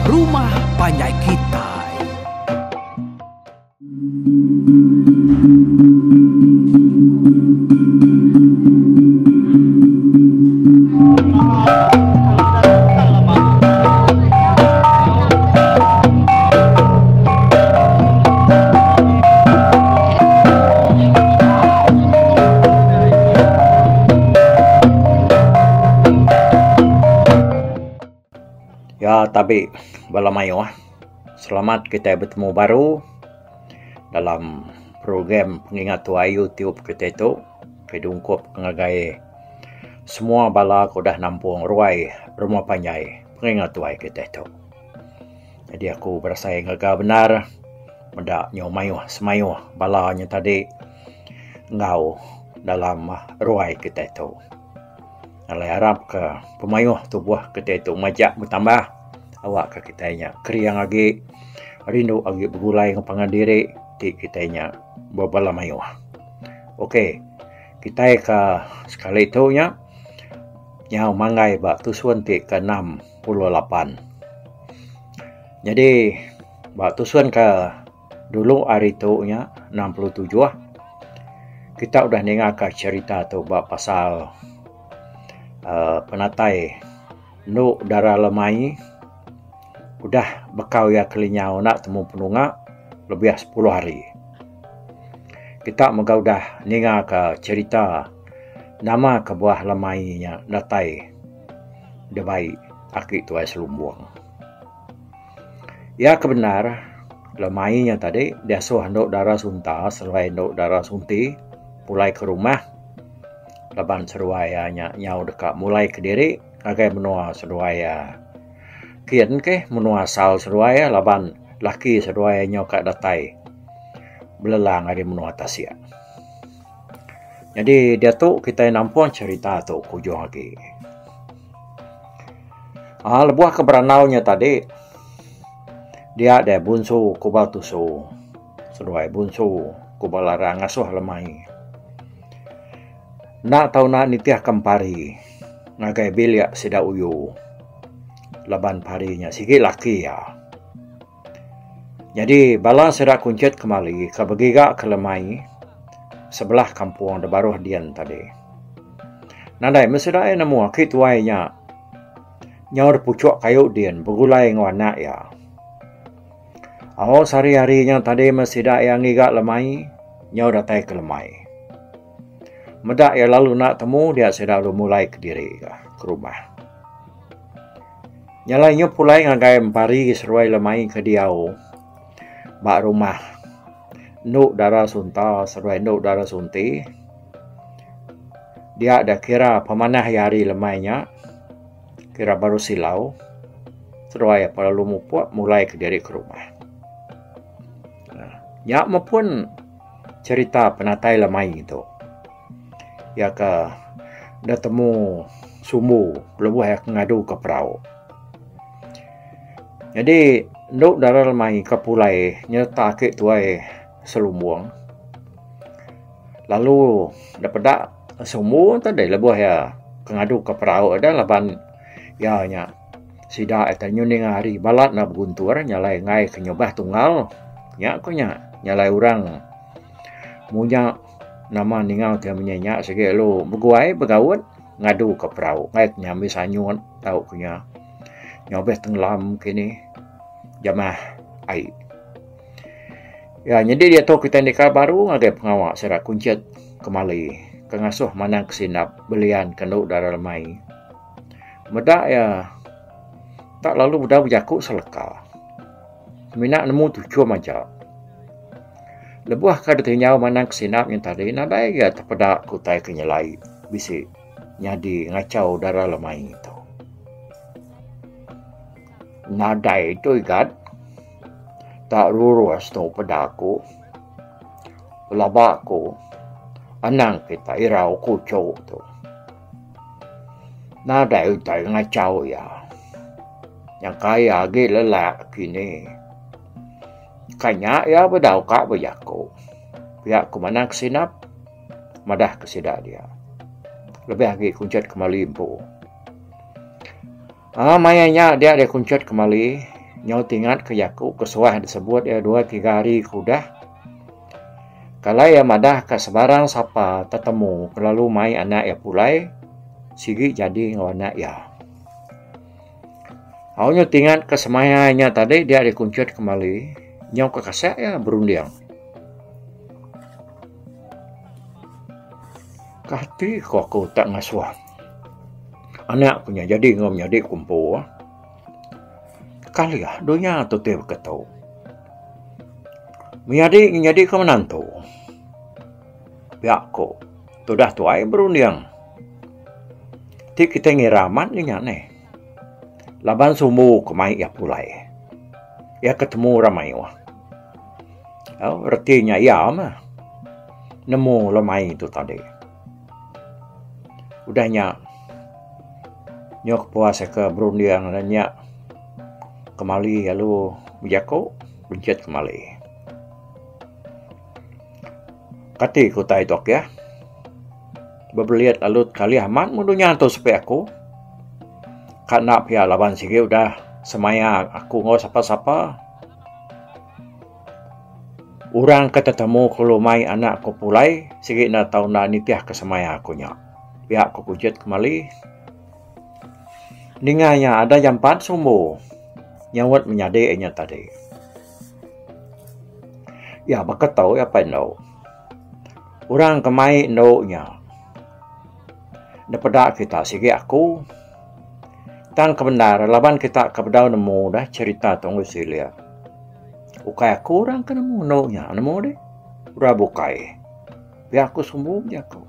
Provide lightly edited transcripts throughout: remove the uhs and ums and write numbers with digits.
rumah panjai kitai. Ya tabi bala mayuh. Selamat kitai betemu baru dalam program pengingat tuai YouTube kitai tu ke diungkup ngagai semua bala ke udah nampung ruai rumah panjai pengingat tuai kitai tu. Jadi aku berasai ngaga bendar meda nyau mayuh semayuh bala nya tadi enggau dalam ruai kitai tu. Alai arap ka pemayuh tubuh kitai tu majak betambah awak ka kitai nya kering agi rindu agi begulai enggau pangan diri ti kitai nya bebala mayuh. Ok kitai ka sekali tu nya nyau manggai ba tusun ti ke 68. Nyadi ba tusun ke dulu ari tu nya 67 kita udah ninga ka cherita tu ba pasal uhh penatai enu dara lemai udah bekau iya kelinyau enda temu penunga lebih sepuluh hari. Kita mega udah ninga ka cherita nama kebuah lemai nya datai dibai aki tuai selumbung. Iya ke bendar lemai nya tadi diasuh endo dara sunta seduai endo dara sunti pulai ke rumah laban seduai iya nya nyau deka mulai kediri ngagai menua seduai iya. Kin keh menua asal seduai iya laban laki seduai iya nyau ka datai belelang ari menua tasik. Nyadi diatu kitai nampung cherita tu ke ujung agi. Aaa lebuh ke berandau nya tadi dia deh bunsu kubal tusu seduai bunsu kubal larang ngasuh lemai. Enda tau enda nitih ke empari ngagai bilik sida uyu laban pari nya sigi laki iya. Nyadi bala sida kunchit kemali ke begiga ke lemai sebelah kampung da baruh din tadi. Nadai meh sida iya nemu aki tuai nya nyau da puchok kayu din begulai enggau anak iya. Au sehari hari nya tadi meh sida iya ngiga lemai nyau datai ke lemai. Meda iya lalu enda temu dia sida lalu mulai kediri ke rumah. Nya alai inya pulai ngagai empari seruai lemai ke diau ba rumah endu dara sunta seruai endu dara sunti dia da kira pemanah iya hari lemai nya kira baru silau seruai iya lalu mupuk mulai kediri ke rumah. Nya meh pun cherita penatai lemai tu. Iya ka da temu sumbu lebuh iya ke ngadu ka perau. Nyadi endo dara lemai ka pulai nyereta ake tuai selumbung lalu da peda sumbu tadi lebuh iya ke ngadu ka perau ida laban iya nya sida ita nyuning hari balat ne beguntur nya alai enggai ke nyubah tunggal nya ku nya nya alai orang munya. Nama ninga ke munyi nya sigi lalu beguai begaut ngadu ka perau ngai ke nyambi sanyut tau ke nya nyobeh tenggelam kini jamah ai. Ya nyadi diatu kitai nika baru ngagai pengawa sida kunchit kemali ke ngasuh manang ke sindap belian ke endo dara lemai. Meda iya tak lalu bedau bejaku seleka. Semina nemu tuchum aja. Lebuh ka ditinjau manang kesinap nya tadi nadai ga tepeda ke utai ke nyelai bisi nyadi ngachau dara lemai tu. Nadai tu igat tak rurus tu peda aku pelaba aku anang kita irau ku uchu tu. Nadai utai ngachau iya. Nyangka iya agi lelak kini. Ka nya iya bedau ka bejaku. Pia ku manang kesinap madah ke sida dia. Lebih agi kunchat kemali empu. Aaa maya nya dia deh kunchat kemali. Nyau tingat ke jaku ke suah disebut iya dua tiga hari ke udah. Kalai iya madah ka sebarang sapa tetemu ke lalu mai anak iya pulai sigi jadi enggau anak iya. Au nyau tingat ke semaya nya tadi dia dikunchut kemali nyau ke kasak iya berunding. Kati ko aku tak ngasuh anak ku nya jadi enggau menyadi ku empu. Kalih dunya tu ti beketu. Menyadi nyadi ke menantu. Pia ku tudah tuai berunding. Ti kitai ngira amat inya neh. Laban sumbu ke mai iya pulai. Iya ke temu orang mayuh. Au reti nya iya mah nemu lemai tu tadi. Udah nya nyau kepuas ke berunding ne nya kemali lalu bejaku benchet kemali. Kati ku utai tu akih bebelit lalu kalih amat meh dunya tu sepi aku. Ka enda pia laban sigi udah semaya aku enggau sapa-sapa. Orang ke tetemu ku lumai anak ku pulai sigi enda tau enda nitih ke semaya ku nya. Pia ku Kuchit kemali. Ninga nya ada jampat sumbu nyaut menyadi inya tadi. Iya baka tau iya apai endu. Orang ke mai endu nya dipeda kita sigi aku. Tang ke bendar laban kita ke bedau nemu dah cherita tu enggau silik. Ukai aku orang ke nemu endo nya nemu deh. Orang bukai. Pia aku sumbu jaku.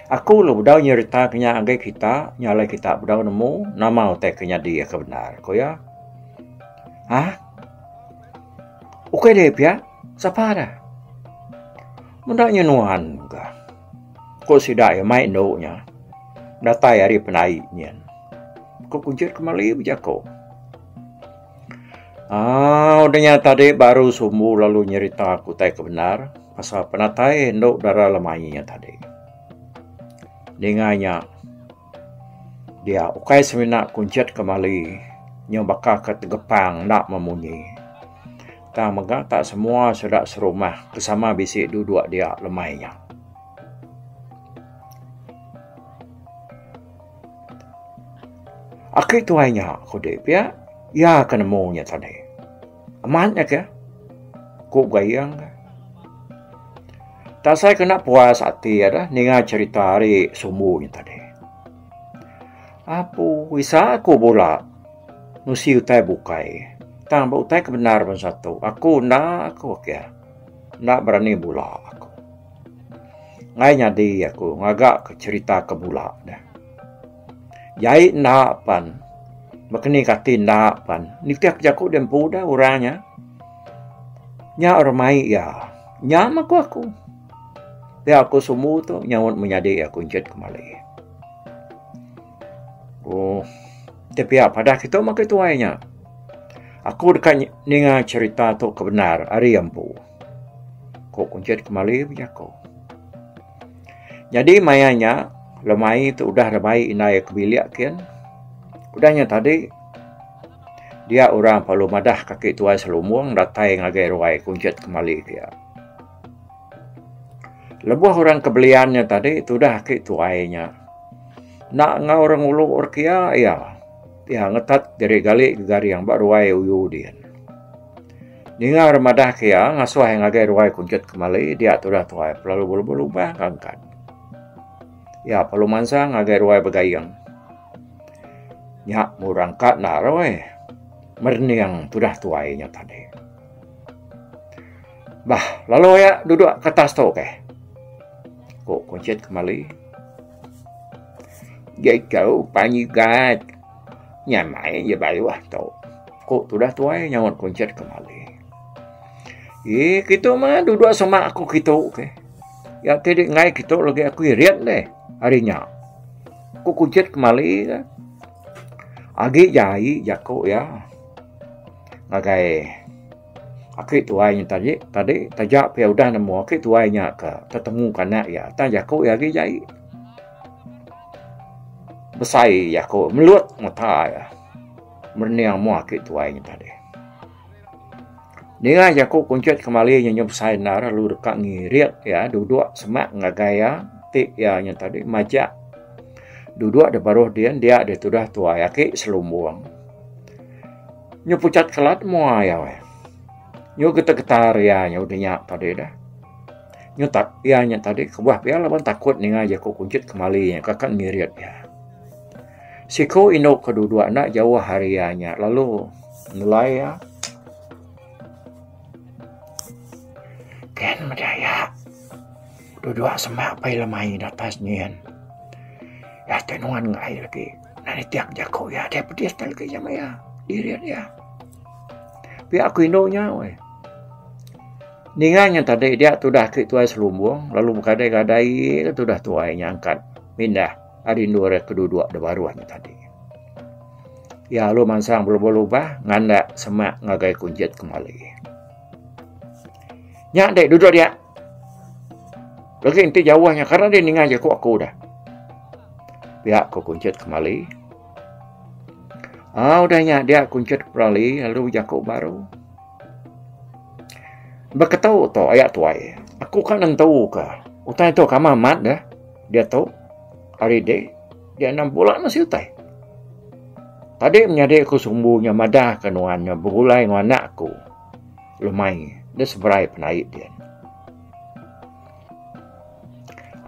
Aku lalu bedau nyerita ke nya ngagai kita nya alai kita bedau nemu nama utai ke nyadi ke bendar ku iya. Hah. Ukai deh pia sapa dah. Menda nya nuan ka. Ku sida iya mai endu nya datai ari penai nyin. Ku Kunchit kemali bejaku. Aaa udah nya tadi baru sumbu lalu nyerita ku utai ke bendar pasal penatai endu dara lemai nya tadi. Ninga nya dia ukai semina Kunchit kemali nyau baka ke tegepang enda memunyi. Tang mega tak semua sida serumah ke sama bisi duduk dia lemai nya. Aki tuai nya ku dek pia iya ke nemu nya tadi. Amat nya ke? Ku Gayeng. Tak sai kena puas ati iya dah ninga cherita ari sumbu nya tadi. Apu isa aku bula. Nusi utai bukai. Tang ba utai ke bendar bansa tu aku enda aku akih. Enda berani bula aku. Enggai nyadi aku ngaga ke cherita ke bula deh. Jai enda pan baka ni kati enda pan nitih jaku deh empu deh orang nya. Nya orang mai iya. Nya meh ku aku. Pia ku sumbu tu nyaut menyadi aku enchit kemali. Oh. Ti pia padah kitu meh ke tuai nya. Aku deka ninga cherita tu ke bendar ari iya empu. Ku Kunchit kemali bejaku. Nyadi maya nya lemai tu udah lemai indai ke bilik kin. Udah nya tadi dia orang perlu madah kaki tuai Selumong datai ngagai ruai Kunchit kemali pia. Lebuh orang ke belian nya tadi tudah aki tuai nya enda enggau orang ngulu orang kia iya. Iya ngetat diri gali gegaring ba ruai uyu din. Ninga orang madah ke iya ngasuh iya ngagai ruai Kunchit Kemali dia tudah tuai pelalu belubah-lubah ngangkat. Iya perlu mansang ngagai ruai Begaing. Nya murang ka enda ruai merening tudah tuai nya tadi. Bah, lalu aya duduk ke atas tu keh. Ku Kunchit kemali. Jai panyigat nyamai je bayuh tu. Ku tudah tuai nyaut Kunchit kemali. Ee kitu mah duduk semak aku kitu keh. Ya ti dek enggai kitu lagi aku irit deh ari nya. Ku Kunchit kemali ka. Agi jai jaku iya ngagai Aki tuai nya tadi tadi taja pia udah nemu aki tuai nya ke tetemu ke anak iya tang jaku iya agi jai. Besai jaku melut mata iya. Merening mua aki tuai nya tadi. Ninga jaku Kunchit Kemali nya nyau besai endar lalu deka ngirit iya duduk semak ngagai iya ti iya nya tadi majak duduk da baruh din dia deh tudah tuai aki selumbung. Nyu puchat kelat mua iya weh. Nyu getar-getar iya nya udah nya tadi dah. Nyu tak iya nya tadi kebuah pia laban takut ninga jaku Kunchit Kemali nya ka ngirit iya. Siku indu ke duduk enda jauh ari iya nya lalu ngelai iya. Ken meda iya duduk semak pai lemai datas nyin. Iya ti nuan enggai lagi nan itik jaku iya deh pedis te lagi jama iya dirit iya. Pia ku indu nya weh. Ninga nya tadi dia tudah ake tuai selumbung lalu bekadai kadai tudah tuai nya angkat mindah ari endur iya ke duduk da baruh nya tadi. Iya lalu mansang belubah-lubah ngandak semak ngagai kunchit kemali. Nya deh duduk dia. Lagi enti jauh nya kara deh ninga jaku aku dah. Pia ko kunchit kemali. Aaa udah nya dia kunchit kemali lalu jaku baru. Beketu tu aya tuai. Aku ka nentu ka utai tu ka amat deh diatu hari deh dia enam bulan mesti utai. Tadi menyadi aku sumbu nya madah ka nuan nya begulai enggau anak aku lemai da seberai penaik din.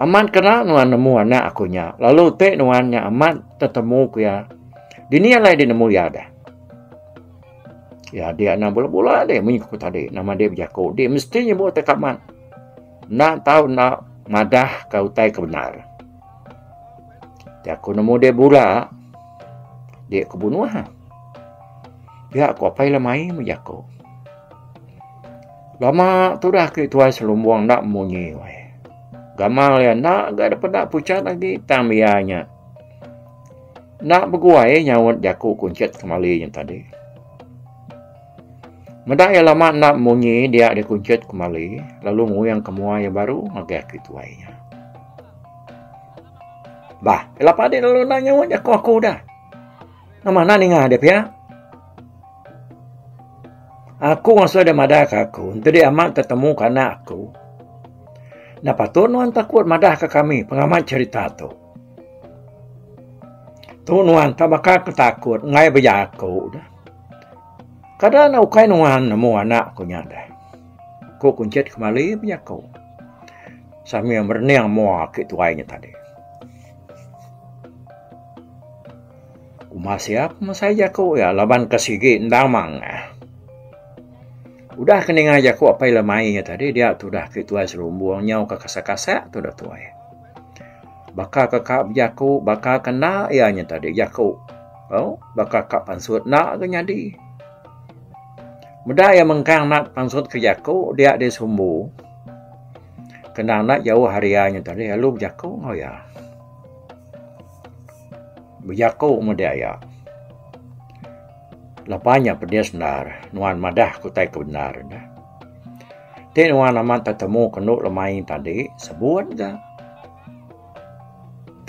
Amat kena nuan nemu anak aku nya lalu ti nuan nya amat tetemu ku iya dini alai deh nemu iya dah. Iya dia anang bula-bula deh munyi ku tadi nama deh bejaku deh mesti nyebut ti amat enda tau enda madah ka utai ke bendar. Ti aku nemu deh bula deh ku bunuh. Pia ku apai lemai bejaku. Lama tudah ake tuai selumbung enda munyi weh. Gamal iya enda ga dep peda puchat agi tang iya nya. Enda beguai nyaut jaku kunchit kemali nya tadi. Meda iya lama enda munyi dia deh kunchit kemali lalu nguyang ke mua iya baru ngagai ake tuai nya. Bah, ila padi lalu enda nyaut jaku aku dah. Nama enda ninga deh pia. Aku ngasuh deh madah ka aku enti deh amat tetemu ka anak aku. Enda patut nuan takut madah ka kami pengamat cherita tu. Tu nuan tak baka ke takut enggai bejaku deh. Kada ne ukai nuan nemu anak ku nya deh. Ku Kunchit kemali bejaku. Sambil merening mua ake tuai nya tadi. Uma siap mesai jaku iya laban ke sigi endang mangah. Udah ke ninga jaku apai lemai nya tadi dia tudah ake tuai selumbung nyau ke kasak-kasak tudah tuai. Baka ke ka bejaku baka ke enda iya nya tadi jaku au baka ka pansut enda ga nyadi. Meda iya mengkang enda pansut ke jaku dia deh sumbu kena enda jauh ari iya nya tadi lalu bejaku enggau iya. Bejaku meh dia. Lepa nya pedis endar nuan madah ke utai ke bendar ne. Ti nuan amat tetemu ke enu lemai tadi sebut ga.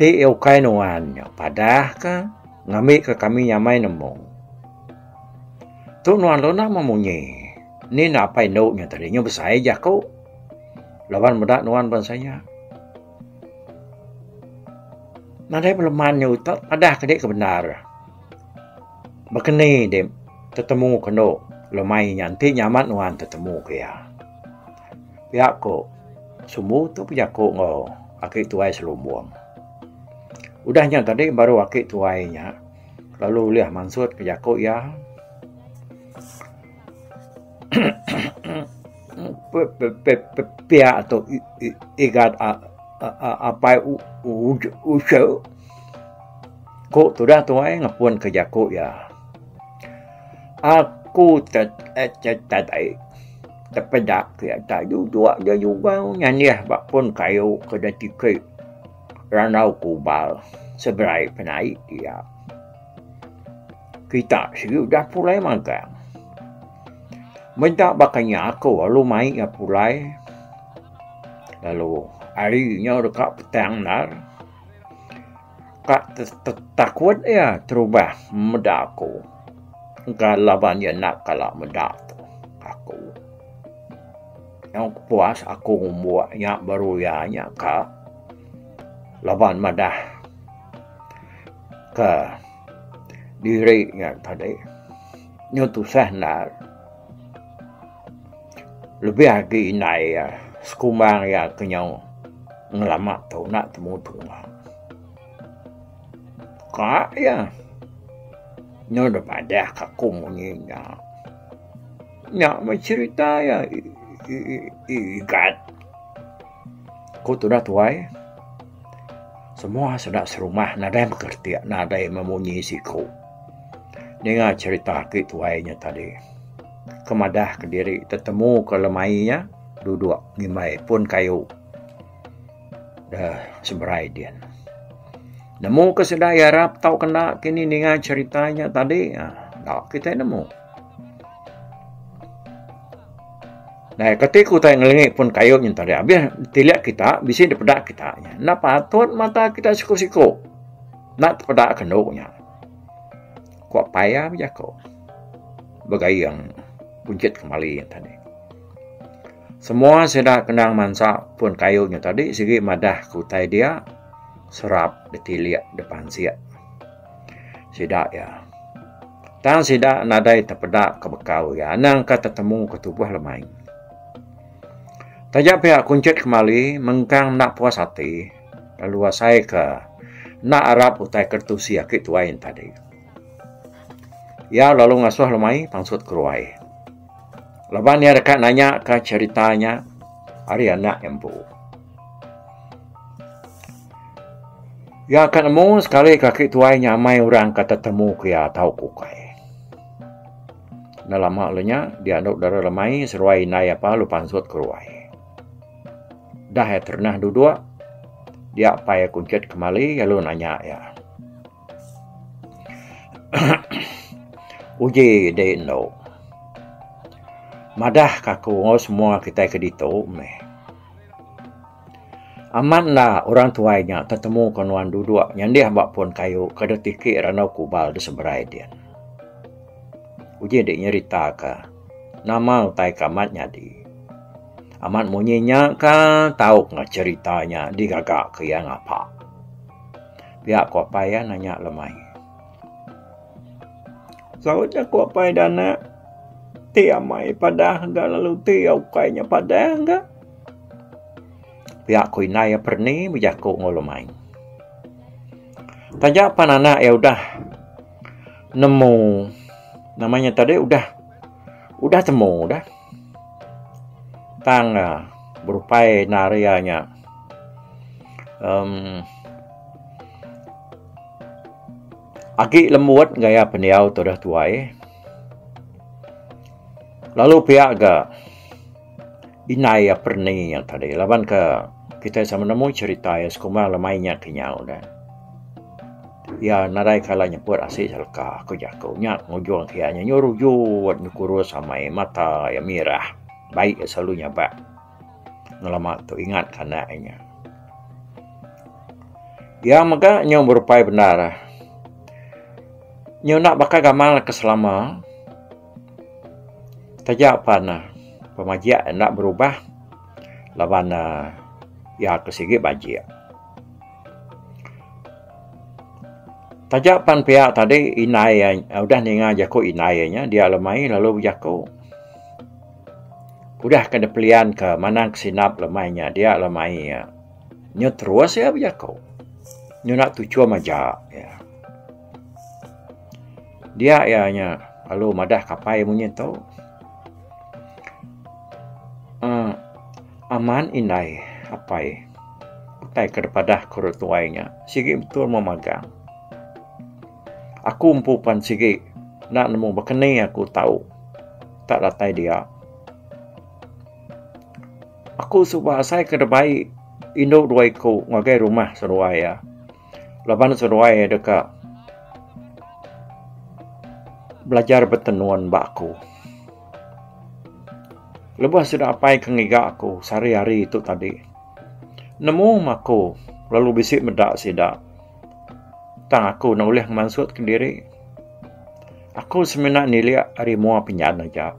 Ti iya ukai nuan nya padah ka ngambi ka kami nyamai nemu. Tu nuan lalu nama munyi ni ne apai endu nya tadi nyau besai jaku laban meda nuan bansa nya. Nadai beleman nya utok padah ke dek ke bendar. Baka ni dek tetemu ke endo lemai nya enti nya amat nuan tetemu ke iya. Pia ko sumbu tu bejaku enggau aki tuai selumbung. Udah nya tadi baru aki tuai nya lalu ulih mansut ke jaku iya. Pia tu igat apai uchu ku tudah tuai ngepun ke jaku iya. Aku tepeda ke iya duduk da jugau nyandih ba pun kayu ke da tiki randau kubal seberai penaik iya. Kita sigi udah pulai magang. Meda baka nya aku lalu mai iya pulai lalu hari nya deka petang endar ka takut iya terubah meda aku. Engka laban iya enda kala meda tu aku. Nyau kepuas aku ngumbuk nya baru iya nya ka laban madah ke diri nya tadi nyau tusah endar. Lebih agi indai iya sekumbang iya ke nyau ngelama tu enda temu tunga. Ka iya nyau dep madah ka aku munyi nya. Nya meh cherita iya igat. Ku tudah tuai semua sida serumah nadai mekertik nadai memunyi siku. Ninga cherita agi tuai nya tadi ke madah kediri tetemu ke lemai nya duduk ngimbai pun kayu. Da seberai din. Nemu ke sida iya arap tau kena kini ninga cherita nya tadi enda kitai nemu. Dai kati ku utai ngelingi pun kayu nyin tadi abih tilik kita bisi dipeda kita nya. Enda patut mata kita siku-siku enda tepeda ke endo nya. Ku apai iya bejaku begaing kunchit kemali nya tadi. Semua sida kendang mansa pun kayu nya tadi sigi madah ke utai dia serap ditilik dipansik sida iya. Tang sida nadai tepeda ke bekau iya anang ka tetemu ke tubuh lemai. Taja pia kunchit kemali mengkang enda puas ati lalu asai ke enda arap utai ke ditusi aki tuai ne tadi. Iya lalu ngasuh lemai pansut keruai. Laban iya deka nanya ka cherita nya ari anak iya empu. Iya ka nemu sekali ka aki tuai nya amai orang ka tetemu ke iya tau ke ukai. Enda lama lalu nya dia anu dara lemai seruai indai apa lalu pansut keruai. Dah iya terenah duduk dia apai iya kunchit kemali lalu nanya iya. Uji dei endo. Madah ka aku enggau semua kitai ke ditu meh. Amat enda orang tuai nya tetemu ka nuan duduk nyandih ba pun kayu ke deh tiki randau kubal da seberai din. Uji dei nyerita ka nama utai ke amat nyadi. Amat munyi nya ka tau ka cherita nya digaga ke iya ngapa. Pia ku apai iya nanya lemai. Saut jaku apai da anak ti amai padah ga lalu ti ukai nya padah ga. Pia ku indai iya perni bejaku enggau lemai. Taja pan anak iya udah nemu nama nya tadi udah udah temu dah. Tang berupai enda ari iya nya uhh agi lembut gaya pendiau tudah tuai lalu pia ga indai iya perni nya tadi laban ke kitai sama nemu cherita iya sekumbang lemai nya kenyau ne. Iya nadai kala nyeput asi seleka ku jaku nya ngujung ke iya nyu rujut nyu kurus amai mata iya mirah baik iya selalu nyabak ngelama tu ingat ke anak inya. Iya mega nyu berupai bendar nyu enda baka gamal ke selama taja pan ne pemajik enda berubah laban ne iya ke sigi bajik. Taja pan pia tadi indai iya udah ninga jaku indai iya nya dia lemai lalu bejaku. Udah ke dipelian ke manang ke sinap lemai nya dia lemai iya nyu terus iya bejaku. Nyu enda tuchum aja iya. Dia iya nya lalu madah kapai munyi tu uhh aman indai apai. Utai ke dipadah ke orang tuai nya sigi betul memagang. Aku empu pan sigi enda nemu baka ni aku tau tak datai dia. Aku suba asai ke dibai indu dua iku ngagai rumah seduai iya laban seduai iya deka belajar betenun ba aku. Lebuh sida apai ke ngiga aku sehari-hari tu tadi, nemu meh aku lalu bisi meda sida. Tang aku enda ulih ngemansut kediri. Aku semina nilik ari mua penyan aja.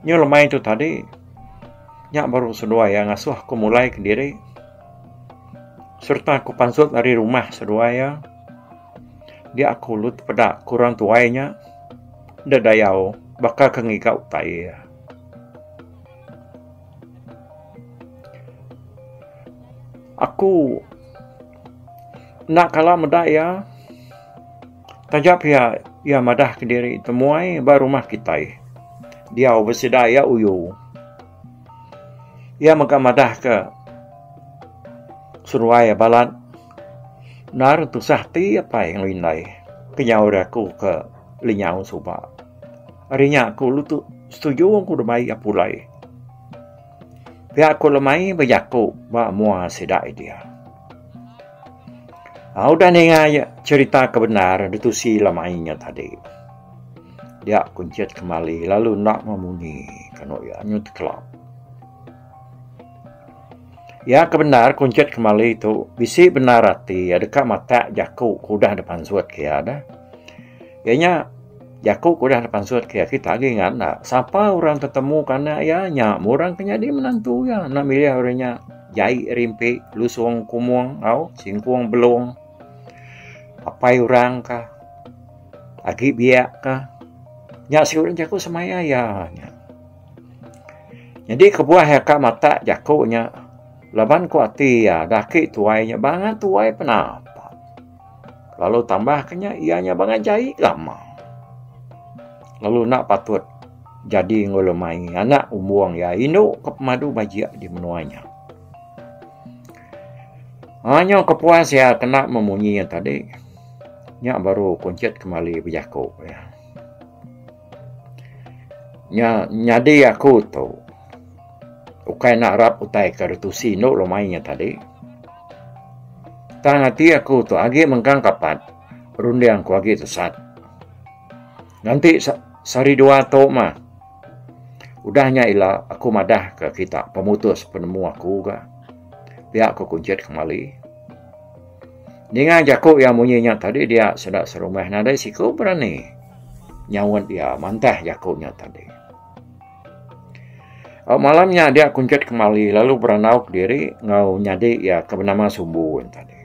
Nyu lemai tu tadi, nya baru seduai iya ngasuh aku mulai kediri sereta aku pansut ari rumah seduai iya. Dia aku lalu tepeda ke orang tuai nya dedayau baka ke ngiga utai iya. Aku enda kala meda iya taja pia iya madah kediri temuai ba rumah kitai diau besida iya uyu. Iya mega madah ke seruai balat endar tusah ti apai enggau indai kenyau ira aku ke lenyau suba. Ari nya aku lalu tu setuju aku deka iya pulai. Pia ku lemai bejaku ba mua sida dia. Au udah ninga iya cherita ke bendar ditusi lemai nya tadi. Dia kunchit kemali lalu enda memunyi kenu iya nyu tekelap. Iya ke bendar kunchit kemali tu bisi bendar ati iya deka matak jaku ke udah dipansut ke iya dah. Iya nya jaku ke udah dipansut ke iya kita agi ngan enda. Sapa orang tetemu ke anak iya nya meh orang ke nyadi menantu iya. Enda milih orang nya jai rimpi lusung kumung enggau singkung belung apai orang ka agi biak ka. Nya siku jaku semaya iya nya. Nyadi kebuah iya ka matak jaku nya laban ku ati iya da aki tuai nya bangat tuai penapa. Lalu tambah ke nya iya nya bangat jai lama. Lalu enda patut jadi enggau lemai anak umbung iya indu ke pemadu bajik di menua nya. Mayuh kepuas iya kena memunyi iya tadi nya baru kunchit kemali bejaku iya. Nya nyadi aku tu ukai enda arap utai ke ditusi endo lumai nya tadi. Tang ati aku tu agi mengkang kapat runding ku agi tesat. Nganti sehari dua tu mah udah nya ila aku madah ka kita pemutus penemu aku ga pia ku Kunchit kemali. Ninga jaku iya munyi nya tadi dia sida serumah nadai siku berani nyaut iya mantah jaku nya tadi. Au malam nya dia Kunchit kemali lalu berandau kediri enggau nyadi iya ke benama Sumbu tadi.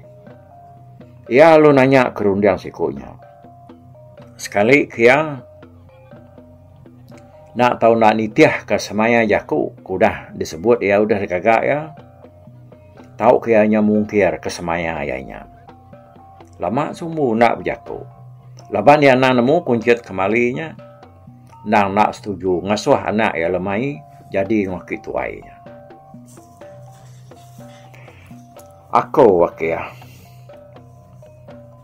Iya lalu nanya ke runding siku nya. Sekali ke iya enda tau enda nitih ka semaya jaku ke udah disebut iya udah digaga iya. Tau ke iya nya mungkir ke semaya iya nya. Lama sumbu enda bejaku. Laban iya endang nemu kunchit kemali nya endang enda setuju ngasuh anak iya lemai jadi enggau aki tuai nya. Aku akih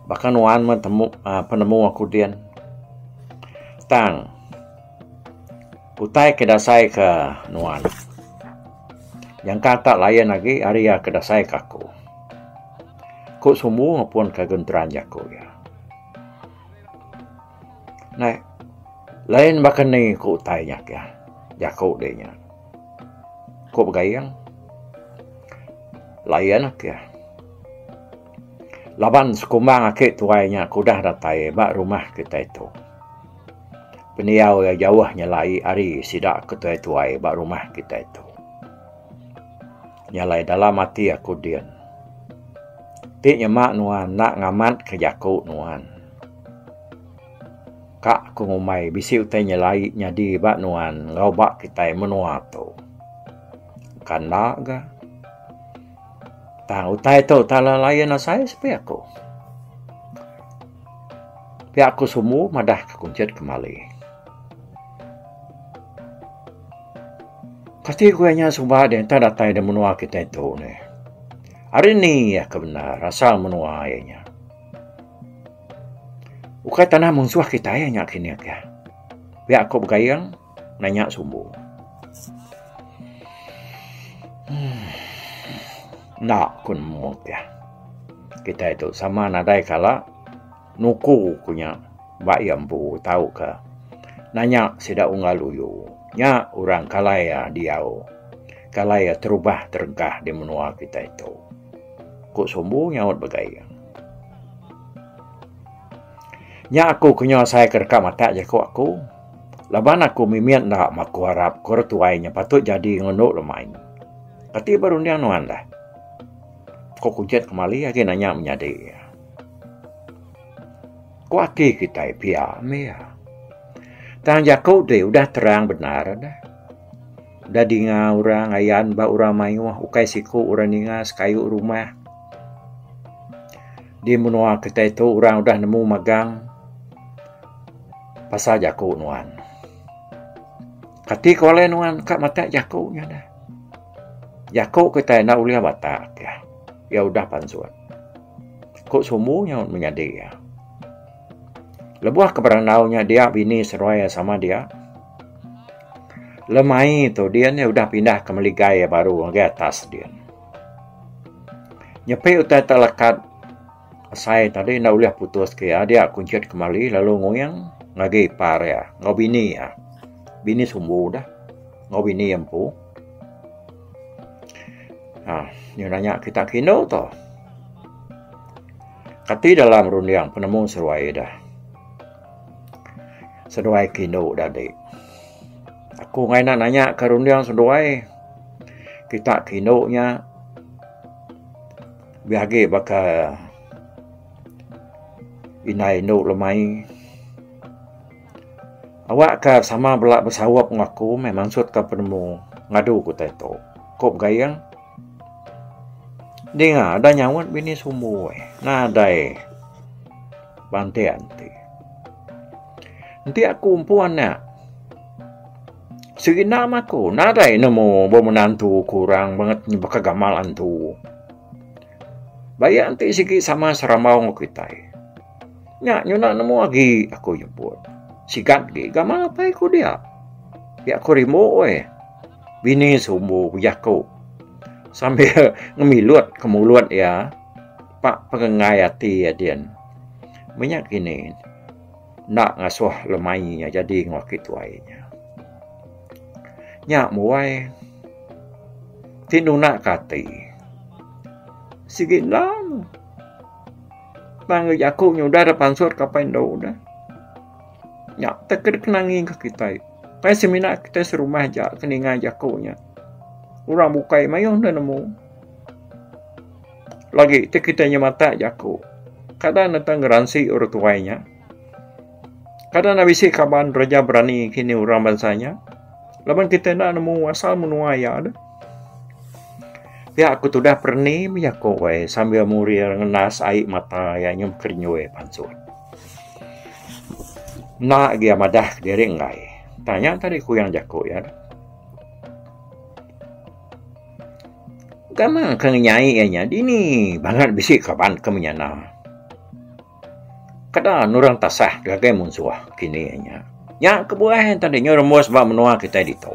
baka nuan meh temu aaa penemu aku din. Tang utai ke dasai ke nuan. Nyangka tak lain agi ari iya ke dasai ke aku. Ku Sumbu ngepun ke genteran jaku iya. Nai lain baka ni ku utai nya keh jaku deh nya. Ku Begaing lain akeh. Laban sekumbang ake tuai nya ke udah datai ba rumah kitai tu. Pendiau iya jauh nyelai ari sida ke tuai-tuai ba rumah kitai tu. Nya alai dalam ati aku din. Ti nyema nuan enda ngamatka jaku nuan. Ka ku ngumbai bisi utai nyelai nyadi ba nuan enggau ba kitai menua tu. Bukan enda ga. Tang utai tu tak lain asai sepi aku. Pia ku Sumbu madah ke Kunchit kemali. Kati ku iya nya suba deh enta datai da menua kitai tu neh. Ari ni iya ke bendar asal menua iya nya. Ukai tanah munsuh kitai iya nya kinih kah. Pia ku Begaing nanya Sumbu. Uhh enda ku nemu kah. Kitai tu sama nadai kala. Nuku ku nya ba iya empu tauka nanya sida unggal uyu nya orang kalai iya diau kalai iya terubah terengkah di menua kitai tu, ku Sumbu nyaut begaing. Nya aku ke nyau asai ke deka matak jaku aku. Laban aku mimit enda maku arap ke orang tuai nya patut jadi ngendu lemai. Kati ba runding nuan dah? Ku Kuchit kemali agi nanya menyadi iya. Ku ati kitai pia mih iya. Tang jaku ti udah terang bendar dah. Udah dinga orang ayan ba orang mayuh ukai siku orang ninga sekayu rumah. Di menua kitai tu orang udah nemu magang pasal jaku nuan. Kati ku alai nuan ka matak jaku nya deh. Jaku kitai enda ulih batak iya. Iya udah pansut. Ku sumbu nya menyadi iya. Lebuh ke berandau nya dia bini seduai iya sama dia. Lemai tu din iya udah pindah ke meligai iya baru ngagai atas din. Nyepi utai te lekat asai tadi enda ulih putus ke iya dia kunchit kemali lalu nguing ngagai ipar iya enggau bini iya. Bini sumbu dah enggau bini iya empu. Haa nyau nanya kita ke indu tu. Kati dalam runding penemu seduai dah. Seduai ke indu dah dik. Aku enggai enda nanya ke runding seduai. Kita ke indu nya lebih agi baka indai indu lemai. Awak ka sama bela besaup enggau aku meh mansut ka penemu ngadu ke utai tu. Ku Begayeng. Dinga da nyaut bini sumbu eh nadai bantik enti. Enti aku empu anak sigi enda meh aku nadai nemu bemenantu ku orang bangat baka gamal antu. Baya enti sigi sama serambau enggau kitai. Nya nyuna nemu agi aku nyebut. Sigat agi gamal apai ku dia. Pia ku rimbu weh. Bini sumbu bejaku sambil ngemilut ke mulut iya pak pengengai ati iya din. Menya kini enda ngasuh lemai iya jadi enggau aki tuai nya. Nya muai ti nuna ke ati sigi enda. Tang jaku nya udah dep pansut ke apai endu deh. Nya te ke kenangi ke kitai. Ukai semina kitai serumah aja ke ninga jaku nya. Orang bukai mayuh ne nemu. Lagi ti kitai nyematak jaku. Kada ne tang ngeransi orang tuai nya. Kada ne bisi kaban raja berani kini orang bansa nya. Laban kitai enda nemu asal menua iya deh. Pia ku tudah pereni bejaku weh sambil murir ngendas ai mata iya nyau bekerenyui pansut. Enda agi iya madah kediri enggai. Tang nya tadi kuyang jaku iya. Gamang ke ngenyai iya nya dini bangat bisi kaban ke menyana. Kada nurang tasah ngagai munsuh kini nya. Nya kebuah iya tadi nyau rembus ba menua kitai ditu.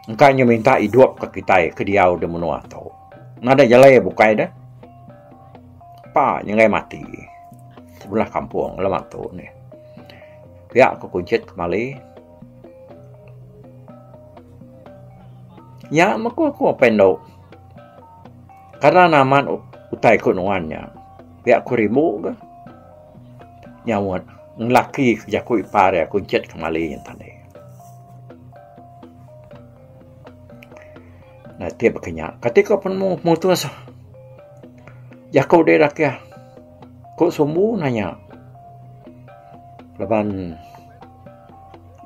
Engka nya minta idup ka kitai ke diau da menua tu. Nadai jalai bukai deh. Pa nyenggai mati sebelah kampung lama tu nih. Pia ku Kunchit kemali. Nya meh ku aku apai endu. Kada ne amat utai ku nuan nya. Pia ku Rimbu ga. Nyaut ngelaki jaku ipar iya Kunchit kemali nya tadi. Nah ti baka nya. Kati ko penemu pemutus jaku deh rakih ku sumbu nanya laban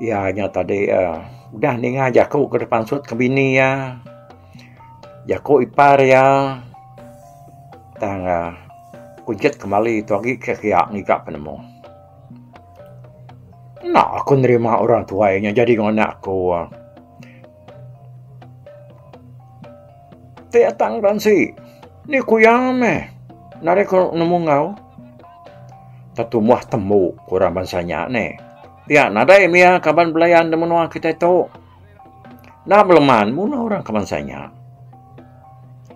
iya nya tadi uhh udah ninga jaku ke dipansut ke bini iya jaku ipar iya tang uhh kujit kemali tu agi ke kiya ngiga penemu. Enda aku nerima orang tuai nya jadi enggau anak aku. Ti atang ransi ni ku iya meh nadai ku nemu enggau. Tetumbuh tembu ku orang bansa nya neh. Pia nadai mia kaban belayan da menua kitai tu. Enda beleman munuh orang ke bansa nya.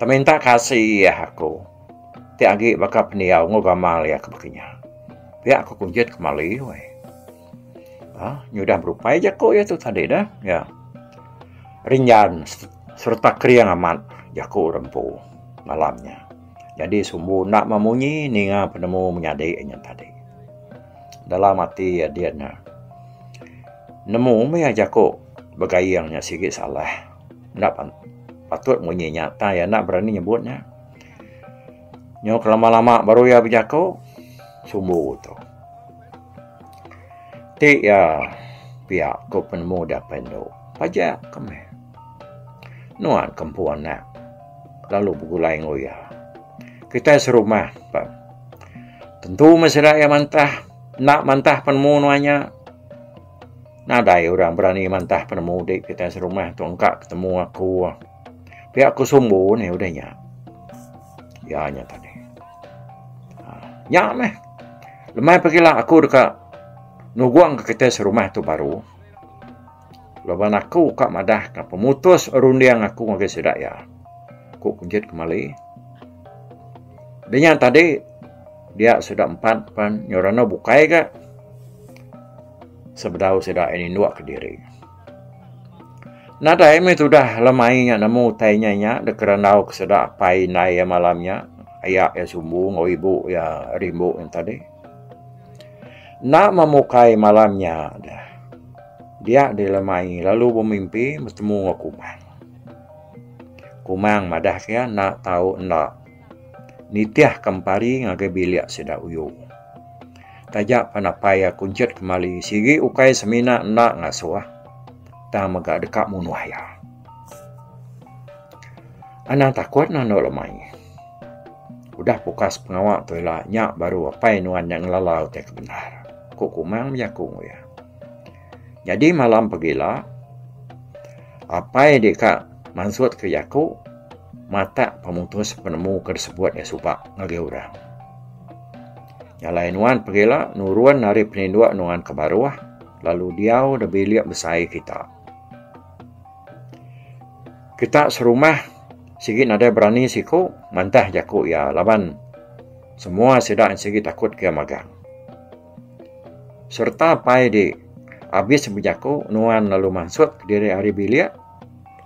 Teminta kasih aku. Ti agi baka pendiau enggau gamal iya ke baka nya. Pia ku Kunjit kemali weh. Aaa nyudah berupai jaku iya tu tadi dah. Ya. Rinjan sereta kering amat jaku orang empu malam nya. Nyadi sumbu enda memunyi ninga penemu menyadi nya tadi. Dalam ati iya din ne nemu meh iya jaku begaing nya sigi salah. Enda patut munyi nya tang iya enda berani nyebut nya. Nyau ke lama lama baru iya bejaku sumbu tu. Ti iya pia ku penemu da apai endu pajak ke meh. Nuan ke empu anak lalu begulai enggau iya. Kitai serumah pa tentu meh sida iya mantah enda mantah penemu nuan nya. Nadai orang berani mantah penemu di kitai serumah tu engka ketemu aku. Pia ku sumbu ne udah nya. Iya nya tadi. Nya meh. Lemai pagila aku deka nugong ke kitai serumah tu baru. Laban aku ka madah ka pemutus runding aku ngagai sida iya. Ku Kunjit Kemali. Dinya tadi dia sida empat pan nyau bukai ga sebedau sida iya ninduk kediri. Nadai meh tudah lemai nya nemu utai nya nya deka randau ke sida apai indai iya malam nya aya iya sumbu enggau ibu iya rimbu nya tadi. Enda memukai malam nya deh dia deh lemai lalu bemimpi betemu enggau Kumang. Kumang madah ke iya enda tau enda nitih ke empari ngagai bilik sida uyu. Taja pan apai iya Kunchit Kemali sigi ukai semina enda ngasuh. Tang mega deka munuh iya. Anang takut ne anu lemai. Udah pukas pengawa tu ila nya baru apai nuan nya ngelala utai ke bendar, ku Kumang bejaku enggau iya. Nyadi malam pegila apai deka mansut ke jaku matak pemutus penemu ke disebut iya suba ngagai orang. Nya alai nuan pegila nurun ari peninduk nuan ke baruh. Lalu diau da bilik besai kita. Kita serumah sigi nadai berani siku mantah jaku iya laban semua sida sigi takut ke iya magang. Sereta apai di abis bejaku nuan lalu mansut kediri ari bilik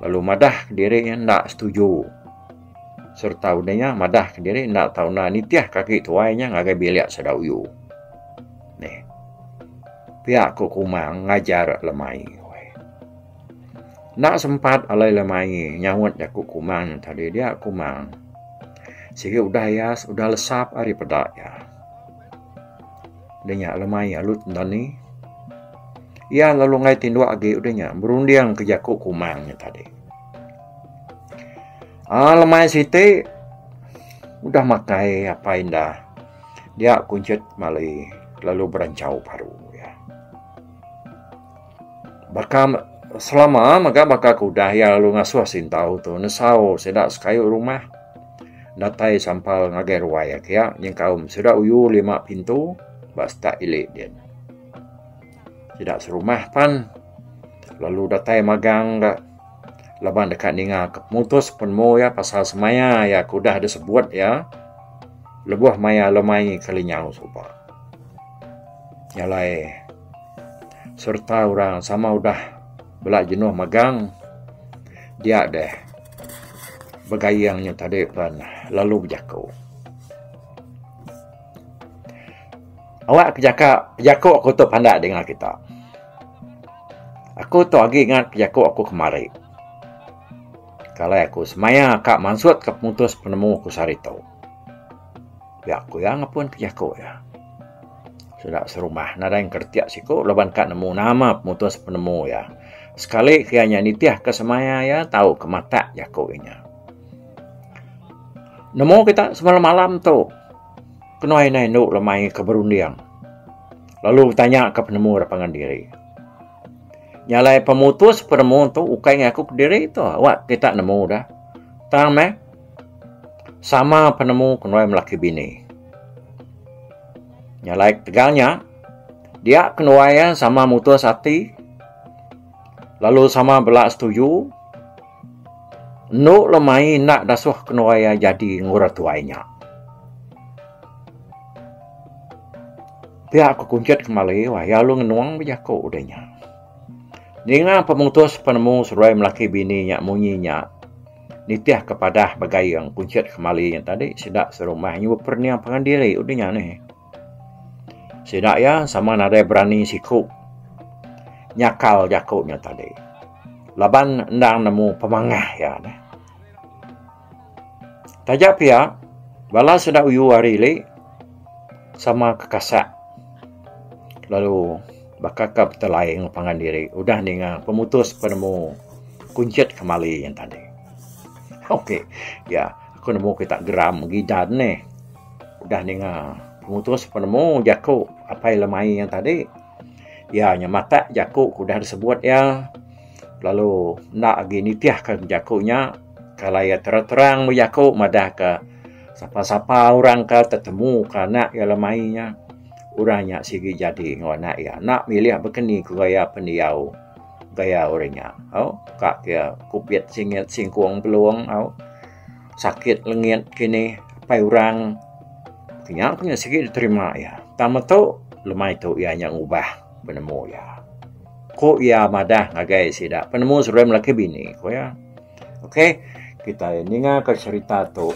lalu madah kediri enda setuju sereta udah nya madah kediri enda tau enda nitih kaki tuai nya ngagai bilik sida uyu. Neh. Pia ku Kumang ngajar Lemai. Enda sempat alai Lemai nyaut jaku Kumang tadi dia Kumang. Sigi udah iya udah lesap ari peda iya. Udah nya Lemai alu tendani. Iya lalu enggai tinduk agi udah nya berunding ke jaku Kumang nya tadi. Aaa lemai siti udah makai apai indah. Dia Kunchit Mali lalu beranchau baru iya. Baka selama mega baka ke udah iya lalu ngasuh Sintau tu nesau sida sekayu rumah datai sampal ngagai ruai iya kiya nyengkaum sida uyu lima pintu ba setak ili din. Sida serumah pan lalu datai magang ga laban deka ninga ke pemutus penemu iya pasal semaya iya ke udah disebut iya. Lebuh maya lemai kelinyau suba. Nya alai sereta orang sama udah bela jenuh magang dia deh begayeng nya tadi pen lalu bejaku. Awak ke jaka jaku aku tu pandak dinga kita. Aku tu agi ngat jaku aku kemari. Kalai aku semaya ka mansut ka pemutus penemu aku sehari tu. Pia ku iya ngepun ke jaku iya. Sida serumah nadai ngeretik siku laban ka nemu nama pemutus penemu iya. Sekali ke iya nya nitih ke semaya iya tau ke matak jaku iya nya. Nemu kita semalam malam tu kenu indai indu lemai ke berunding lalu betanya ka penemu da pangan diri. Nya alai pemutus penemu tu ukai ngaku kediri tu awak kita nemu dah. Tang meh sama penemu kenuai melaki bini. Nya alai ketegal nya dia kenuai iya sama mutus ati lalu sama bela setuju endo lemai enda dasuh kenuai iya jadi enggau orang tuai nya. Pia ku Kunchit kemali wah iya lalu ngenung bejaku udah nya. Ninga pemutus penemu seduai melaki bini nya munyi nya. Nitih ke padah begaing Kunchit Kemali nya tadi sida serumah nyu beperening pangan diri udah nya neh. Sida iya sama nadai berani siku nyakal jaku nya tadi laban endang nemu pemangah iya neh. Taja pia bala sida uyu ari ili sama kekasak lalu baka ka betelai enggau pangan diri udah ninga pemutus penemu Kunchit Kemali nya tadi. Ok ya aku nemu kita geram gidan neh udah ninga pemutus penemu jaku Apai Lemai nya tadi. Iya nya matak jaku ke udah disebut iya lalu enda agi nitihka jaku nya kalai iya terang-terang bejaku madahka sapa-sapa orang ke tetemu ka anak iya lemai nya orang nya sigi jadi enggau anak iya enda milih bekeni ku gaya pendiau gaya orang nya au ka ke kupit singit singkong pelung au sakit lengit kini apai orang. Nya ku nya sigi diterima iya. Tang metu lemai tu iya nya ngubah penemu iya. Ku iya madah ngagai sida penemu seduai melaki bini ku iya. Ok kitai ninga ka cherita tu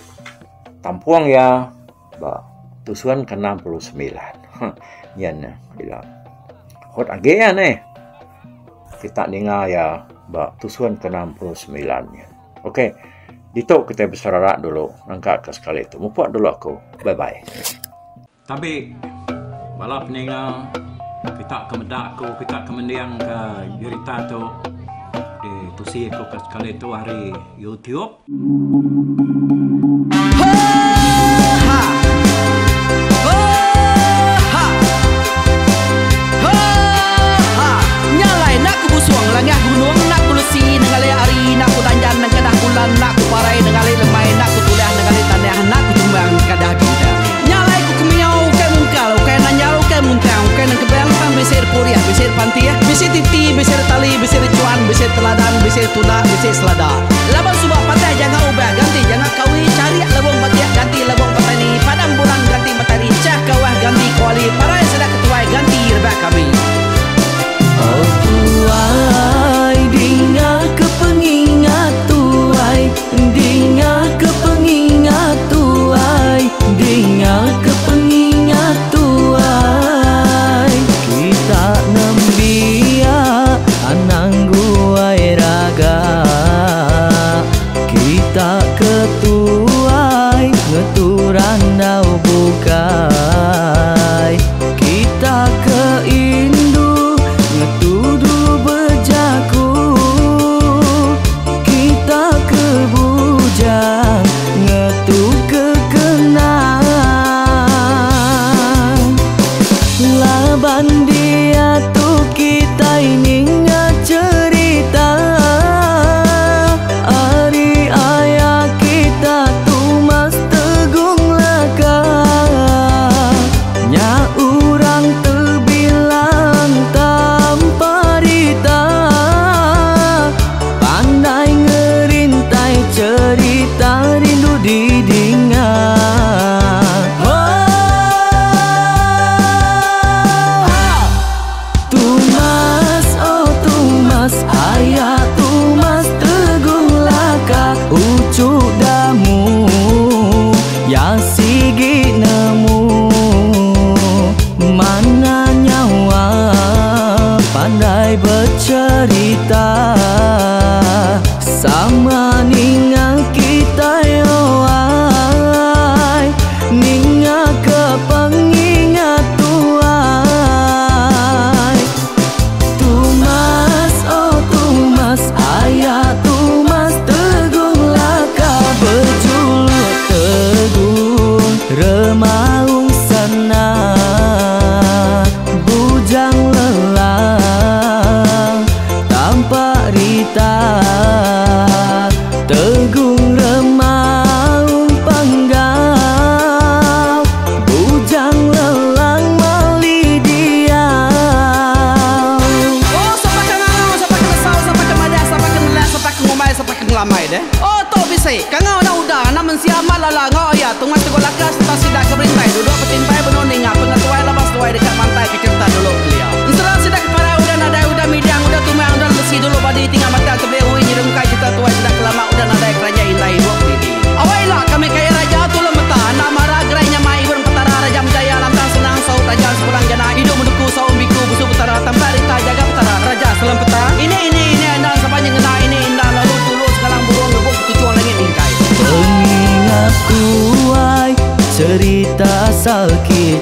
tampung iya ba tusun ke 69. Huh nyen ne ila. Hot agi iya neh. Kita ninga iya ba tusun ke 69 nya. Ok ditu kitai beserara dulu nangka ke sekali tu. Mupuk dulu aku. Bye bye. Tabi bala peninga kita ke meda aku kita ke mending ke jerita tu ditusi aku ke sekali tu ari YouTube. Laban suba patah janga ubah ganti janga kawi charik lebong batik ganti lebong petani padam bulan ganti matari chah kawah ganti kuali parai sida ketuai ganti rebak kami. Oh tuai dinga ke pengingat tuai dinga ke pengingat tuai dinga ke pengingat tuai kita nembiak anang guai raga kita ke tuai ngetu randau bukai kita ke indu ngetu dulu bejaku kita ke bujang ngetu ke kenang laban diatu kitai ninga cherita ari aya kita Tumas Tegung Laka nya orang tebilang tanpa rita pandai ngerintai cherita rindu didinga. Tumas oh Tumas aya Tumas Tegung Laka uchu damu ya sigi nemu mana nyawa pandai becerita sama ninga kitai oh ai ninga ke pengingat tuai Tumas oh Tumas aya Tumas Tegung Laka bejuluk Tegung Remaung Sana Bujang Lelang Tampak Rita Tegung Remaung Panggau Bujang Lelang Mali Diau. Oh sapa ke ngangau sapa ke nesau sapa ke madah sapa ke nelak sapa ke ngumbai sapa ke ngelamai deh. Oh tu bisi kangau anak uda anak mensia amat lala enggau aya Tungas Teguh Laka sereta sida ke berintai duduk betimpai benung ninga pengetuai laban seduai deka mantai ke cherita dulu kelia. Ensera sida ke parai udah nadai udah midang udah tumang udah lemesi dulu badi tinggal matang tebeli ui nyerungkai cherita tuai sida ke lama udah nadai keranjai indai.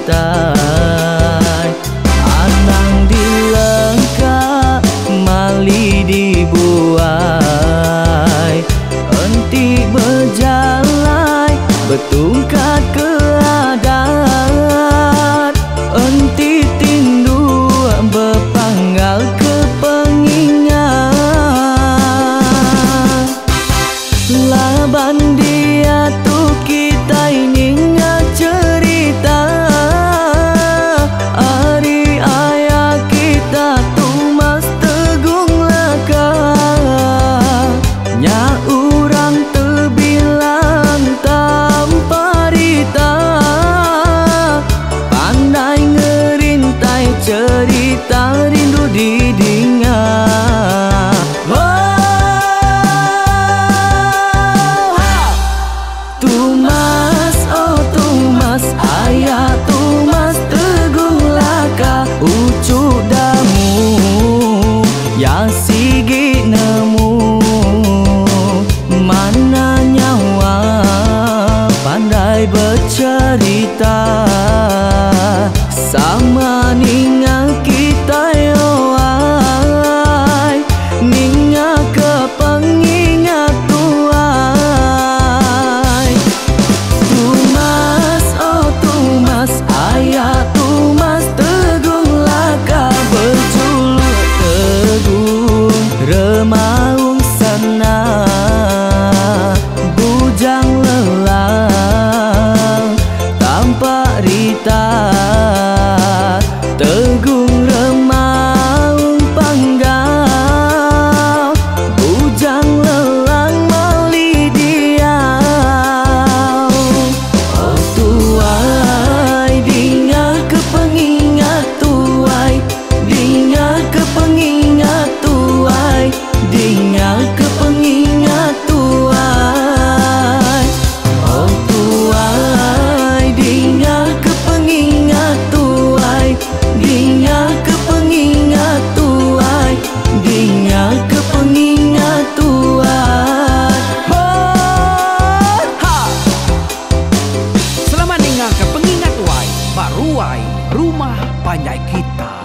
kitai. Anang dilengka mali dibuai. Enti bejalai betungkat ke adat. Enti tindu bepanggal ke pengingat. Laban diatu kitai ninga cherita ari aya kita Tumas Tegung Laka. Nya urang tebilang tanpa rita, pandai ngerintai cherita rindu didinga. Tumas, oh Tumas, ayah Tumas Tegung Laka, uchu damu ya sigi nemu. Mana nyawa pandai bercerita, sama ninga kita oai, ninga ke pengingat tuai. Tumas, oh Tumas, ayah Tumas Tegung Laka, berjuluk Tegung Remaung Sana, bujang lelang tanpa rita, Tegung Remaung Panggau, bujang lelang mali diau. Oh tuai, dinga ke pengingat tuai, dinga ke pengingat tuai, dinga ke pengingat tuai. Oh tuai, dinga ke pengingat tuai, dinga ke pengingat tuai, dinga ke pengingat tuai. Ho ha. Selamat ninga ke pengingat tuai ba ruai rumah panjai kita.